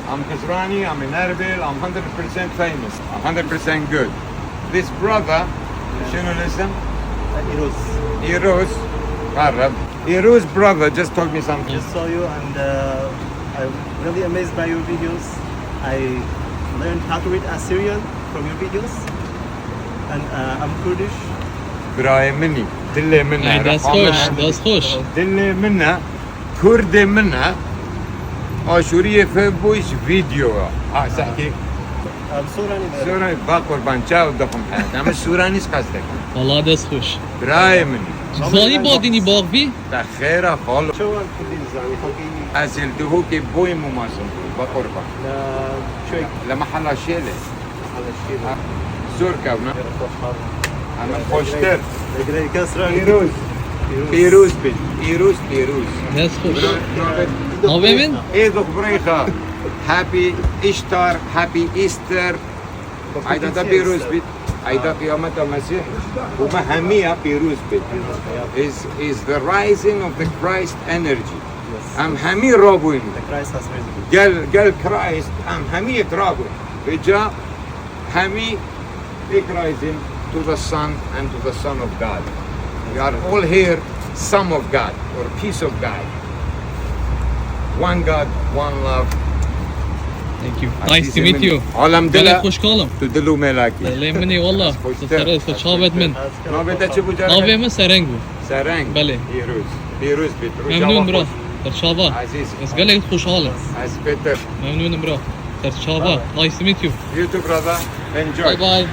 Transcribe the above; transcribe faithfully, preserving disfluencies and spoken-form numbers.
I'm Kasrani, I'm in Erbil, I'm hundred percent famous, hundred percent good. This brother, شنو الاسم? Iroz. Iroz. قرب. Iroz brother just told me something. Just saw you and uh, I'm really amazed by your videos. I learned how to read Assyrian from your videos. And uh, I'm Kurdish. برای منی، دل من، Ey, dest xweş, dest xweş. دل من، کرد من، آشوری فبوش ویدیو. آه، سحكي. I'm Sorani. سوراني با قربان چاو دخم حياتي. أما سوراني قصدك. Valla dest xweş. برای منی. Zanî badînî baxvî? تا خيرا خالو. Çawan Kurdî dizanî? Xelkî أزل دهوكي بوي ممازن با قربان. لە کوێ؟ لما حلا شيلة. Heleşkê. زور كونا. أما خوشتر. Lê girêkî Kasranî. Pîroz. Pîroz bî. Pîroz, pîroz. Dest xweş. Navê min? Ê dox birêxa. Happy Ishtar, Happy Easter. Ayda da pîroz bî. Ayda qiyameta Mesîh. Bu me hemiya pîroz bî. Is, is the rising of the Christ energy. Em hemî rabûyn. The Christ has risen. Gel, gel Christ, em hemî rabûyn. Vêca hemî rising to the Son and to the Son of God. We are all here, some of God or piece of God. One God, one love. Thank you. Nice to meet you. Alem Gelek dila xweş kalım. Tu dil û melakî. Lê min ê valla. Xweştir. Tu serê xwe çavêt min. Navê te çi bû cara? Navê min Sereng bû. Sereng. Belê. Pîroz. Pîroz bît. Memnun bira. Serçava. Aziz. Ez gelek xweşhal im. Ez Peter. Memnun im bira. Serçava. Nice to meet you. You too, brother. Enjoy. Bye bye.